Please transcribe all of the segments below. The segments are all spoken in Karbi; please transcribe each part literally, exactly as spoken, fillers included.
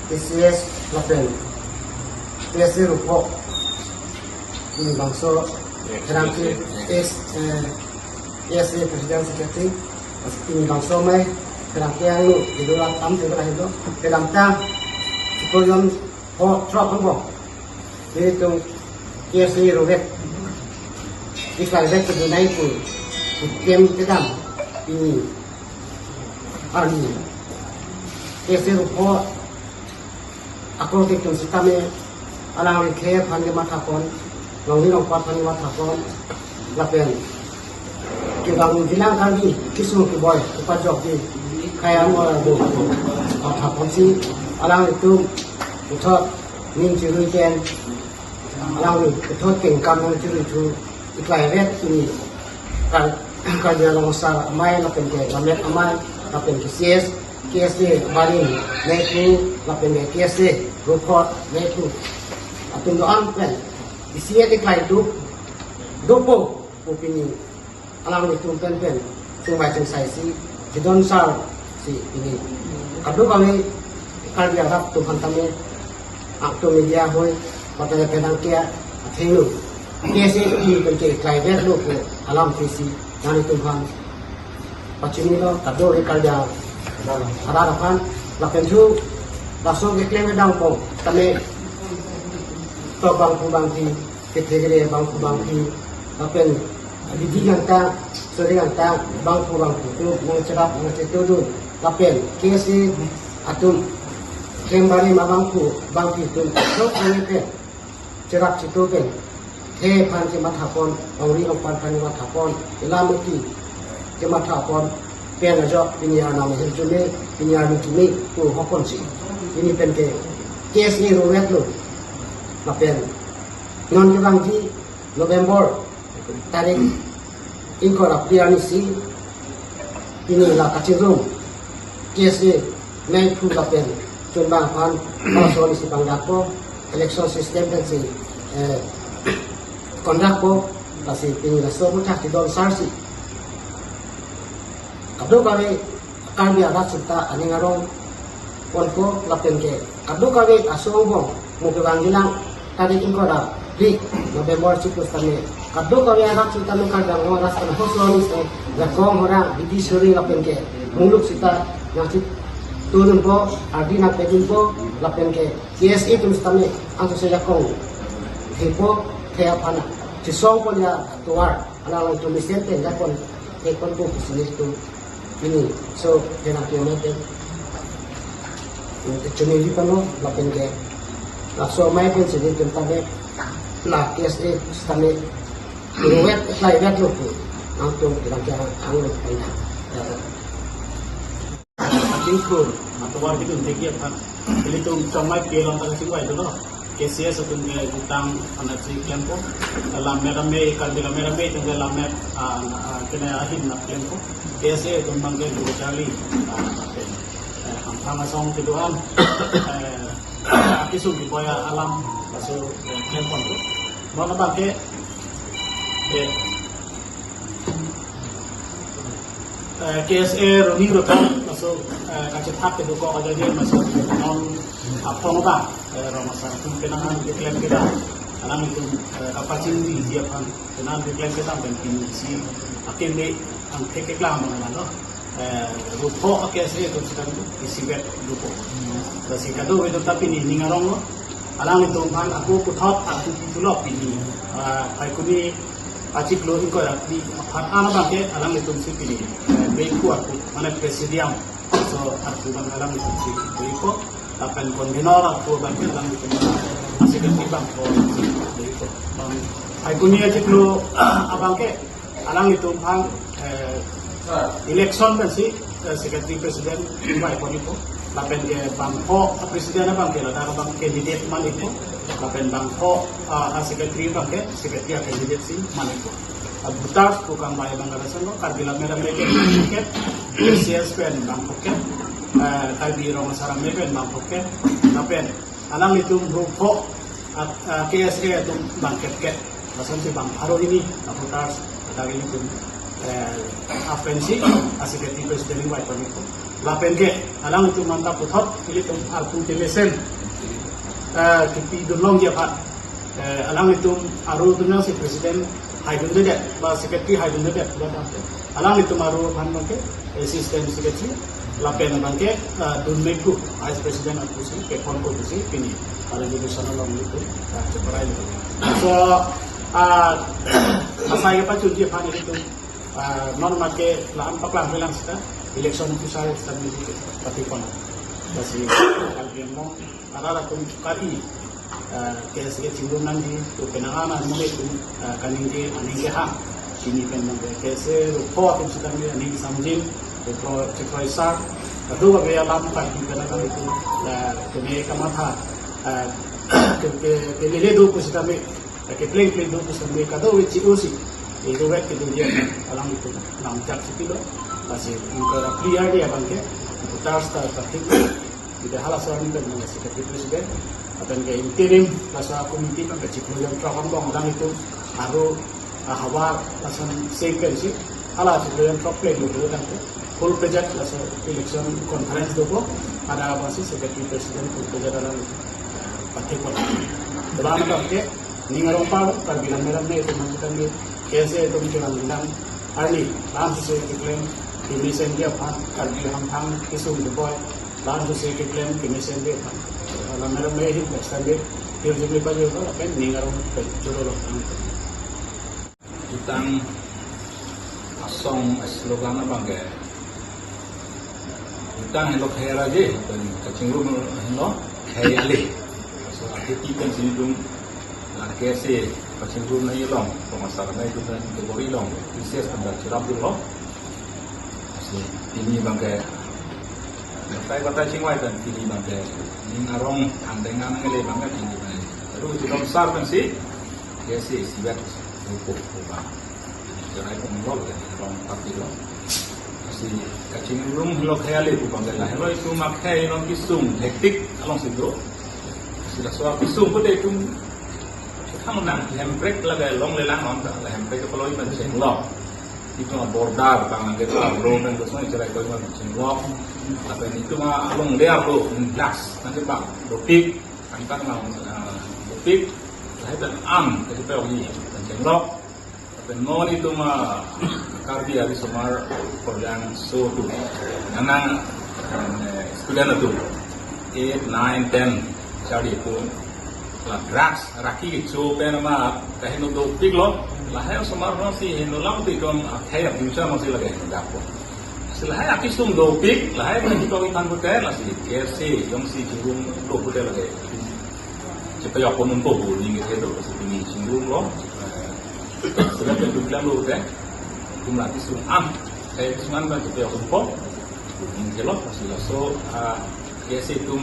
K C S lapen K S A rupo, pini bangso pherangke S, eh, K S A President Secretary, pini bangso amei pherangke angno, idu rat tam te lahelo, kedamtang, siko yon ho throk hangbo. Nelitum K S A ruvet, iklaivet kedunai pu, iklem kedam, pini arni K S A rupo, akor ketum sitame, alangli khei aphan kemathapon, longri longpat aphan kemathapon, lapen kevang jilang kali, kisu keboi, kepajok di, khei amor adu, mathaponsi, alanglitum puthot ning chirui pen, alangli puthot kengkam nang chirui thu, iklaivet pini, kal-, Karbi Anglong Asar Amei lapen ke Lammet Amei lapen ke C S, K S A barim mephu lapen ke K S A rupo mephu atum do-an pen, isi iklai do, dopo pu pini alanglitum pen pen chingvai chingsaisi, chedon sar si pini kadokave Karbi arat atum aphan tame, akto media hoi, patele penang kia athengno, K S A pen ke iklaivetlo pu alam K C nanglitum aphan pachinilo, kadokave Karbi arat aphan, lapen thu laso keklem kedam po tame, to bangphu bangphi, kethe kere bangphu bangphi, lapen abidi ganta, sore ganta, bangphu bangphi atum nangcherap nangchetodun, lapen K S A atum, klem barim abangphu bangphi atum, sok kami pen cherap cheto pen, khei aphan kemathapon, longri longpat aphan kemathapon, ilam iti kemathapon pen ajo pini arnam ahirjume, pini arni keme pu hoponsi, pini pen ke K S A ruvetlo, lapen non kevangji November tarik ingkoi ra phli arnisi, pini la kachingrum K S A mephu lapen chunbang aphan, laso arnisi pangdakpo, election system pensi, eh, conductpo, lasi pini laso aphuthak chedon sarsi, kadokave Karbi arat sita aning arong ponpo, lapen ke kadokave aso angbong, mo kevang jilang tarik ingkoi ra phli November chipus tame, kadokave arat sitame, Karbi Anglong arat sitame, hoso ni se, jakong horang, bidi suri lapen ke muluk sita nangchetodunpo, ardi nangpedunpo, lapen ke K S A atum sitame, angso se jakong thepo, the aphan chesongpon ya tovar, alanglitum mesen pen jakong theponpo pusi nelitum pini, so, pherangke amei pen choningri ponlo, lapen ke laso amei pensi nelitum tame, la K S A sitame ruvet, iklaivetlo pu nangtum pherangke anglo pen, eh, Atingkur, atovar kedun teki aphan, ilitum chongmai pi along ta kachingvai dolo. K C S atum ke jutang aphan si klempo. Lammet Amei, Karbi Lammet Amei atum ke lammet, ah, ah, kene ahin nangklempo. K S A atum abang ke guru charli, ah, eh, hamphang asong kedo-an, eh, akesung keboi alam, laso, eh, klemponpo. Mo abang ke, eh, eh, K S A roni rota, laso, eh, kachethak kedokok aja je, laso non aphong ta, eh, Rong Asar atum penang an keklem kedam, alanglitum, eh, kapachingri ji aphan, penang an keklem kedam pen pinsi akeme angthek keklang abang lo. Eh, rupo K S A atum sitame isivet rupo. Lasi kadokave atum ta pini ning aronglo. Alanglitum aphan ako puthot ako pithulo pini, ah, Phaikuni achiklo ingkoi ra phli aphan an abang ke alanglitum si pini, eh, bengku ako, mane presidium, so ako abang alanglitum si bengku, lapen convenor ako abang ke alanglitum, ah, secretary abang ako si bengku. Bang Phaikuni achiklo abang ke alanglitum aphan, eh, election pensi, eh, secretary president ingvai ponpo. Lapen ke bangpho president abang ke ladak abang candidate manpo. Lapen bangpho, ah, secretary abang ke secretary candidate si manpo. Ah, voters pu kangvai abang kadasan lo, Karbi Lammet Amei pen bangpho kep, K C S pen bangpho kep, eh, Karbi Rong Asar Amei pen bangpho kep. Lapen alanglitum rupo, ah, ah, K S A atum bang kep kep. Lasonsi bang pharo hini, ah, voters, ladak ilitum, eh, aphan si, ah, secretary president ingvai ponpo. Lapen ke alanglitum anta puthot ilitum arpu kemesen, eh, kipidun longji aphan, eh, alanglitum aru dunang si president haidundedet, ba secretary haidundedet, ba tangte alanglitum aru aphan abangke assistant secretary, lapen abangke, eh, dunme pu vice president apusi kephonpo pusi pini resolution along ilitum, eh, cheparai lo. So, ah, asai kepachunji aphan ilitum, ah, non make la-an paklang pelang sita, election official sita mili pati kona. Lasi, Karbi Anglong arat atum kari, ah, K S A chingrum nangji, to penang an an mule tum, ah, kaningje, aningje ha. Chini pen nang K S A, rupo atum sita mili aning samjin, rupo chekroi sa, kado ba be alam kari penang an itu, ah, kene kamatha, ah, ke, ke, ke lele do pu sita mili, Lake pleng pleng do pusitame kadokave chi-o si, eh, ruwet kedo dia alanglitum nangchak si pilo. Lasi ingkoi ra phli arni abangke putar star kathik. Ida halaso arni pen nang si kathik president. Lapen ke interim laso committee abangke chiklo jongthrok angbong alanglitum aru ahavar lason same pensi hala chiklo jongthrok pleng do tangte full-fledged laso election conference dopo, ada abangsi secretary president full-fledged alang pathek pon. Telang abangke ning arong par Karbi lam meram ne itum hangtang ni K S A itum kelang lang arni lam sese keklem kemesen dia aphan Karbi hamphang kesung deboi lam sese keklem kemesen dia aphan lam meram ne hin bestan dia hirjum ni pajor lo lapen ning arong pajor lo. Jutang asong slogan abangke, jutang henlo khei ra je, pen kachingrum henlo khei ale. So, akhei pen sini tum la K S A kachingrum nangji along, pemasaran nangji tum nang kebor-i along, T C S pen dak chirap dolo. So, pini abangke, batai batai chingvai pen pini abangke, ning arong thang dengan nang le abangke pini abangke. Lalu, chilom sar pensi, K S A isivet upo upo ba. Jerai pun lo, rong tapi lo. Lasi kachingrum henlo khei ale pu abangke la henlo itum akhei non kesung hektik alongsi do. Lasi laso akesung pute itum thang nang hemprek lake longlelang non ta la hemprek ke peloi pen chenglo. Itum border tang nang ke ta ro nang kesung cherai koi man chenglo. Lapen itum along le arlo glass nang ke bang dopik. Antak nang, ah, dopik, lahai pen an, lahai pen ong ni, pen chenglok. Pen non itum, ah, Karbi ari osomar korjang so atum. Nang, eh, student atum. Eight, nine, ten, charli atum. La drugs, raki kecho pen ma, kaheno dopik lo. Lahai osomar non si heno lang ti kon, ah, khei abuse non si lake dak po. Si lahai akesung dopik, lahai pen hitok ithan pute, lasi K S A jongsi chingrum do pute lake. Chepajok pon unpo bu ning ke do, lasi pini chingrum lo. Sudah pen duklam lo pute. Tum la kesung an, khei kesung an pen chepajok unpo. Ning ke lo, lasi laso, ah, K S A itum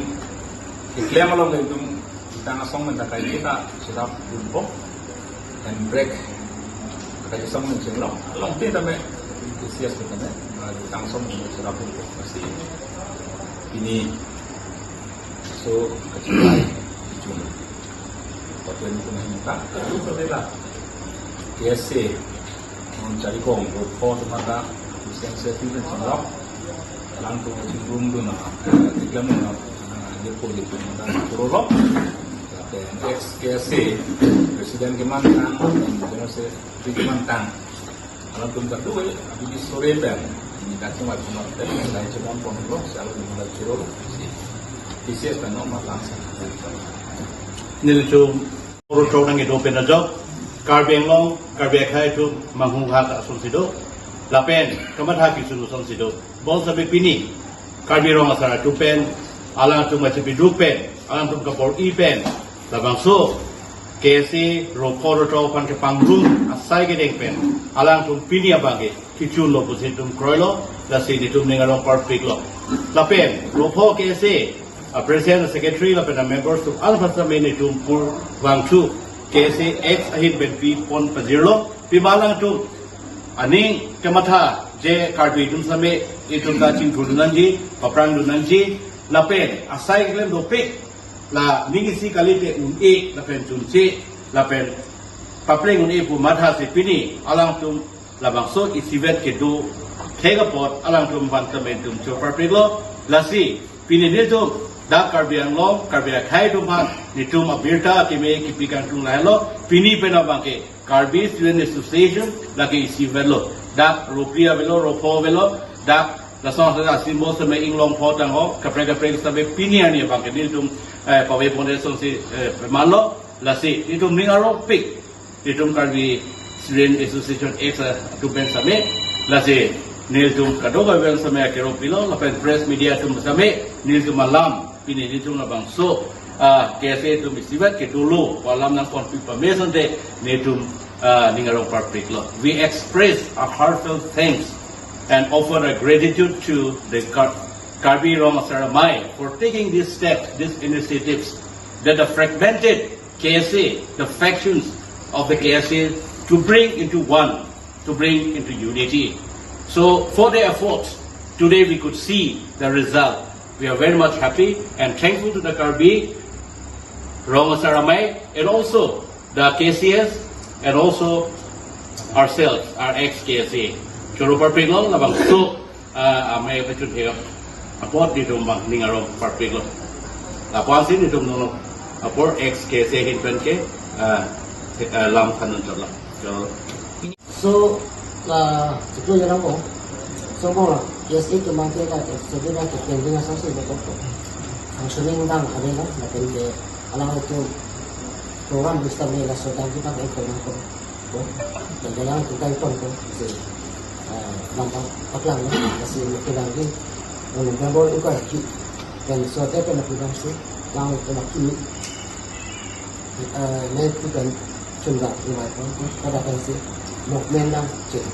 keklem along ke itum jutang asong pen ta kai ta chirap dunpo. Hemprek ta kai asong pen chenglo. Along te tame T C S pen tame, ah, jutang asong pen chirap dunpo. Lasi pini so kachingrum. Patuen pen hemprek ta. Lalu pabela. K S A. Non charli kong, ro pho atum ta, Christian safety pen chingrum. Alangtum chingrum dun na, tiklam na, ah, dia po dia pen ta, puro lo. Lapen ex K S A, president kemantang, general secretary kemantang. Alangtum ta do, eh, abidi sore pen. Ini kacung wajib pen, lain cuma pon lo, selalu mulai churo. T C S pen no matlang sa. Nelitum Oro chok nang kedo pen ajok, Karbi Anglong, Karbi akhei atum manghumha ta asonsi do. Lapen, kamatha kechun asonsi do. Bonsitame pini, Karbi Rong Asar atum pen, alangtum kachipiduk pen, alangtum kabor-i pen, labangso, K S A, ro pho ro throk aphan kepangrum, asai kedeng pen, alangtum pini abangke, kechun lo pusi itum kroilo, lasi nelitum ning arong parpik lo. Lapen, ro pho K S A, a president, a secretary, lapen a members atum aphan sitame nelitum pur vangthu, K S A X ahin pen pi pon pajirlo, pima alangtum aning kematha je Karbi atum sitame itum ta chingthur dun nangji, paprang dun nangji, lapen asai keklem dopik, la ning isi kali te un-e, lapen chunche, lapen papreng un-e pu mathasi pini, alangtum labangso isivet kedo thek apot alangtum aphan tame netum choro parpiklo. Lasi pini netum dak Karbi Anglong, Karbi akhei atum aphan netum abirta keme kipi kangtung lahelo. Pini pen abangke Karbi Student Association lake isi avelo. Dak ropri avelo, ropho avelo, dak lason asa symbol seme inglong pho tangho, kaprek kaprek seme pini arni abangke netum eh, pave ponde sonsi eh, pemanlo. Lasi netum ning arongpik, netum Karbi Student Association X atum pen seme. Lasi netum kadokave pen seme akero pilo, lapen press media atum seme netum alam pini netum labangso ah, K S A atum isivet ke dolo, alam nangponpi pame asonte netum ah, ning arong parpiklo. We express our heartfelt thanks and offer our gratitude to the Kar- Karbi Rong Asar Amei for taking these steps, these initiatives that the fragmented K S A, the factions of the K S A, to bring into one, to bring into unity. So for their efforts, today we could see the result. We are very much happy and thankful to the Karbi Rong Asar Amei and also the K C S and also ourselves, our ex-K S A. Choro parpiklo, labangso ah, amei pachun thek apot netum abang ning arong parpiklo. Lapuan si netum nono apor ex-K S A ahin pen ke ah, ah, lam thandun chotlo. Choro. So, la, chiklo jaram ko. So, mo la, K S A atum abangke ta, ke, so, ke ta, ke, pending asonsi betul ko. Ang suning dang ada la, lapen ke, alangtum program bisa me la, so, dang kita ke, ko, ko. Ko, dan dalam kita itu ko, si, eh, nampak paklang la, si, kita lagi, oh, nampak bol ukar ki, dan so, te, kena program si, lang, kena kini, eh, ne, kita, chunda, ni, mai, ko, ko, kada kan si, movement lang, cek.